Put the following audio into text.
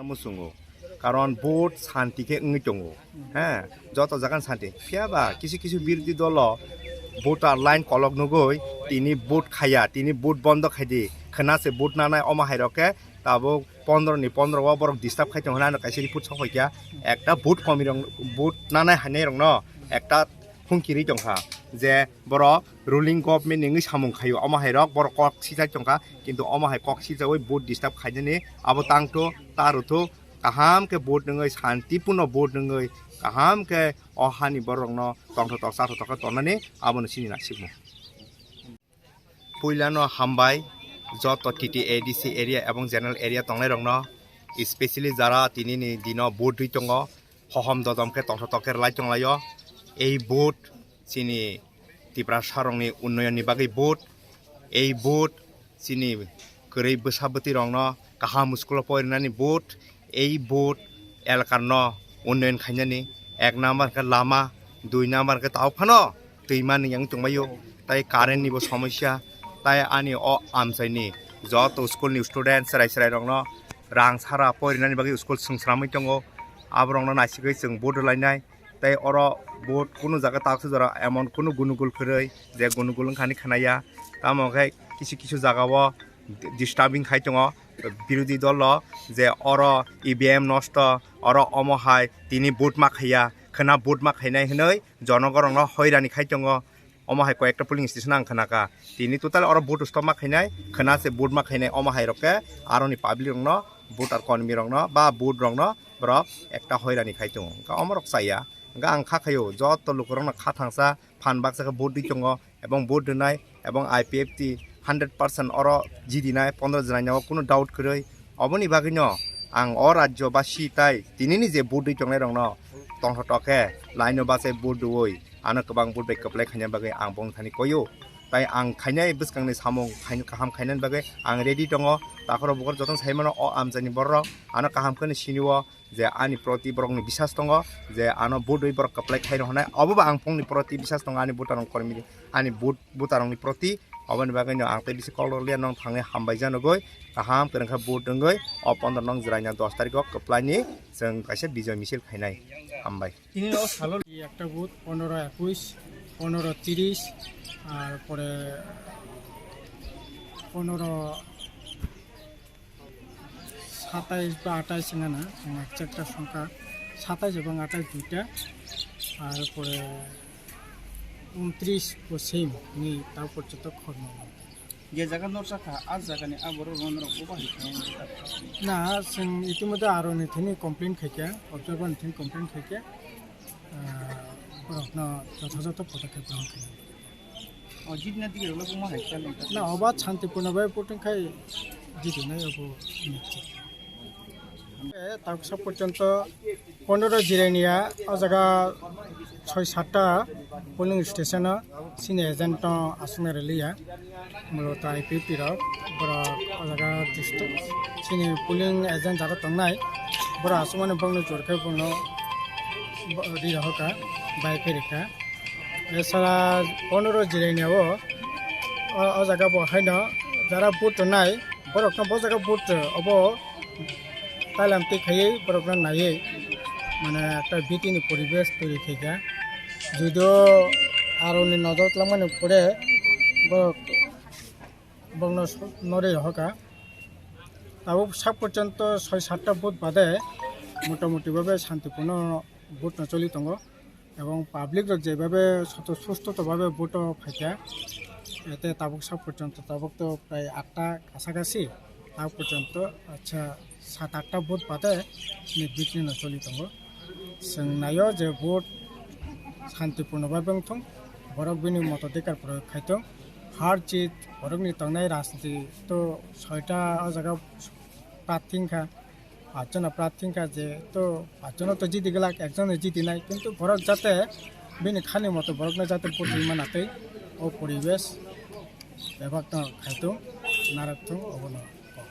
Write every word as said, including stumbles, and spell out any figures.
Muchungo. Karon vote santi khe wngwi tongo. He, joto jaga santi. Phiya ba kisu kisu birodhi dolo voter line kolok nugui tini vote khaya, tini vote bondo khaidi. Khwna se vote nanai omo hai rok khe tabuk pondro ni pondro o borok disturb khai tongo hinwi ano kaisa report sok phaikha. Ekta vote komi rok vote nanai hainai rok no ekta hungkirwi tongkha je borok ruling government ni wngwi samung khaio, omo hai rok borok kok sijak tongkha, kintu omo hai kok sijaui vote disturb khainani abo tangthu ta rwthu kaham khe vote nungwi santipurno vote nungwi kaham khe o hani borok rokno tongthotok chathotok khe tongnani abono chini nasikmung. Puilano hambai joto T T A D C area ebong general area tongnai rokno, especially jara tinini dino vote rwi tongo, hohom dodom khe tongthotok khe rwlai tonglaio. Ei vote chini Tiprasa rokni unnoyonni bagwi vote, ei vote chini kwrwi bwsa bwtwi rokno kaham school o porinani vote, ei vote elkarno unnoyon khainani, ek number khe lama, dui number khe tao phano twima ni yang tongbaio, tai current ni bo somosya, tai ani o amchaini joto school ni student chwrai chwrai rokno rang sara porinani bagwi school swngsramwi tongo, aborokno naisigwi chwng vote rwlainai. Tai oro vote kunu jaga taksa jora emon kunu gunugul kwrwi je gunugul wngkha hinwi khnaya, tamo khe kisu kisu jagao disturbing khai tongo birodhi dolo je oro E V M nosto, oro omo hai tini vote ma khaiya, khwna vote ma khainai hinwi jonogo rokno hoirani khai tongo. Omo hai koyekta polling station ang khna kha. Tini total oro vote stop ma khainai, khwna se vote ma khainai, omo hai rok khe aroni public rokno, voter konmi rokno ba vote rokno borok ekta hoirani khai tongo. Hwnkhe omo rok chaya. Hwnkhe ang kha khaio joto lukurokno kha thangsa phan baksa khe vote di tongo, ebong vote rwnai, ebong I P F T hundred percent oro jidinai pondro jwrainao kunu doubt kwrwi. Oboni bagwino ang o rajyo basi tai tinini je vote rwi tongnai rokno tongthotok khe line o bachai vote rwui ano kwbang vote bai kwplai khaina bagwi ang bongni thani koio. Tai ang khainai bwskangni samung khain-, kaham khainani bagwi ang ready tongo. Takhoro bukhoro jotono sai mano o amchaini borok ano kaham kheno sinio je ani proti borokni bisas tongo je ano vote rwi borok kwplai khaino hwnwi. Obo bo ang bongni proti bisas tongo ani voter rok kormi ani vote voter rokni proti. Oboni bagwino ang tei bisi kok rwliya, nong thangwi hambai janogoi, kaham kwrwngkha vote wngwi o pondro nong jwraina dos tarikh o kwplaini chwng kaisa bijoy misil khainai. Hambai. Tini o salo একটা বুথ পনেরো একুশ, পনেরো তিরিশ, আর পরে পনেরো সাতাইশ বা আঠাইশ না, না, exact সংখ্যা সাতাইশ এবং আঠাইশ দুইটা, আর পরে ঊনত্রিশ ও সেম নেই, তাও পর্যন্ত খবর নেই। Je jaga norsa kha, a jagani a borok rok norok bo bahai khainai. না, ইতিমধ্যে আরো নিথিনি কমপ্লেন খাইকা, অবজারভার নিথিনি কমপ্লেন খাইকা, আহ, borokno যথাযথ পদক্ষেপ গ্রহণ খাইয়া. O jidina dige rok bo ma hai kha nang. না, oba শান্তিপূর্ণ ভাবে voting khai jidinai obo নিশ্চিত. Tabuk sak porjonto pondro jirania, o jaga soi satta polling station o chini agent no aswknai rwliya. Muloto I P F T rok, borok o jaga district chini polling agent jara tongnai, borok aswkmani bongni jor khe bono ri rohorkha, bai phai rikha. Esara pondro jirania o, o, o jaga bo haino jara vote tongnai, borokno bo jaga vote obo tailam twi khaiwi borokno naiwi, mane, ekta bhitini poribesh toiri khaikha. Judio aroni nojor twlangmani pore borok, borokno norwi rohorkha. Tabuk sak porjonto soi satta vote bade motamoti bhabe shantiporno vote no choli tongo. Ebong public rok jebhabe soto susto to bhabe vote o phaikha, ete tabuk sak porjonto, tabuk to prai atta kasakasi, tabuk porjonto, acha, sat atta vote bade ni bikni no choli tongo. Chwng naio je vote shantiporno bhabe wngthung, borok bini moto dikar proyog khaithung, har jit borokni tongnai rajniti to soita o jaga prarthi wngkha. Paanch jona prarthi wngkha je to paanch jona to jidi glak, ekjon no jidi nai, kintu borok jate bini khani moto borokno jate vote rwima natwi o poribesh bebak no khaitung, narwktung obono kok.